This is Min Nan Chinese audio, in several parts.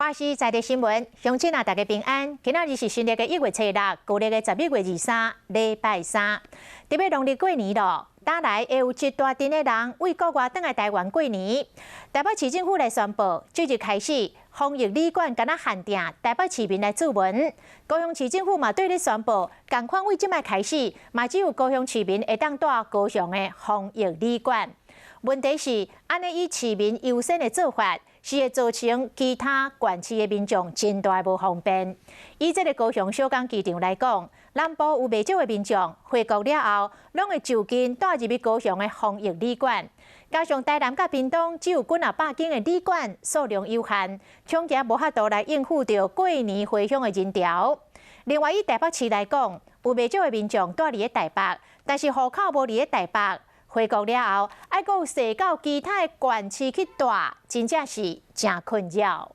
華視在地新聞，鄉親啊，大家平安。今仔日是新曆的1月初6，舊曆的11月23，禮拜三。特別農曆過年咯，打來會有一大陣的人為國外轉來台灣過年。台北市政府來宣布，即日開始防疫旅館敢若限定台北市民來住門。高雄市政府嘛對咧宣布，仝款為這擺開始，嘛只有高雄市民會當蹛高雄的防疫旅館。問題是，按呢以市民優先的做法，是會造成其他縣市的民眾真大的無方便。以這个高雄小港機場來講，南部有袂少的民眾回國了後，攏會就近蹛入去高雄的防疫旅館。加上台南佮屏東只有幾若百間的旅館，數量有限，恐驚無法度來應付著過年回鄉的人潮。另外，以台北市來講，有袂少的民眾蹛佇咧台北，但是戶口無佇咧台北。回國了後，愛閣踅到其他的縣市去蹛，真正是誠困擾。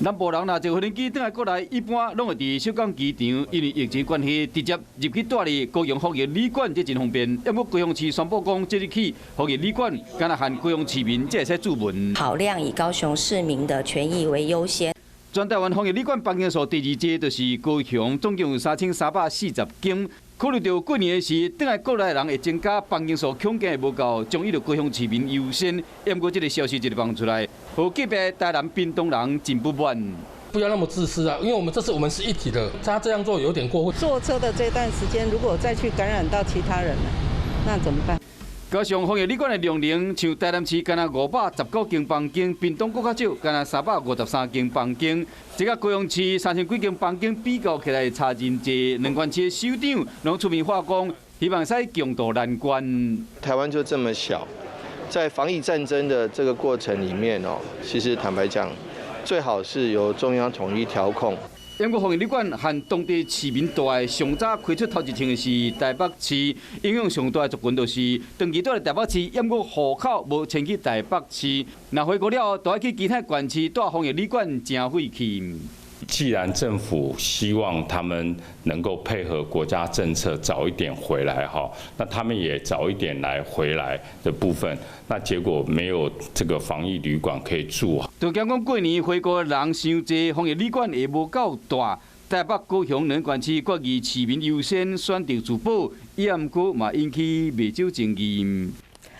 南部人若坐飛機轉來國內，一般攏會佇小港機場，因為疫情關係，直接入去蹛佇高雄防疫旅館，這真方便。毋過高雄市宣布講，即日起防疫旅館敢若限高雄市民才會使住門。考量以高雄市民的權益為優先。全台灣防疫旅館房間數第二濟，就是高雄，總共有3340間。考慮到過年的時，轉來國內的人會增加，房間數恐驚會無夠，將以著高雄市民優先。毋過這个消息一放出來，予隔壁台南屏東人真不滿。不要那麼自私啊！因為我們這次我們是一體的，他這樣做有點過分。坐車的這段時間，如果再去感染到其他人，那怎麼辦？加上防疫旅館的量能，像台南市敢若519間房間，屏東閣較少，敢若353間房間。這佮高雄市三千幾間房間比較起來差真濟。兩縣市的首長攏出面話講，希望使共渡難關。台灣就這麼小，在防疫戰爭的這個過程裡面哦，其實坦白講，最好是由中央統一調控。毋過防疫旅館限當地市民蹛，上早開出頭一槍的是台北市，影響上大的族群就是長期蹛佇台北市，毋過戶口無遷去台北市，若回國了後，著愛去其他縣市蹛防疫旅館，誠費氣。既然政府希望他們能夠配合國家政策早一點回來哈，那他們也早一點來回來的部分，那結果沒有這個防疫旅館可以住。就驚講過年回國的人傷濟，防疫旅館會無夠蹛。台北、高雄兩縣市決議市民優先選擇自保，毋過嘛引起袂少爭議。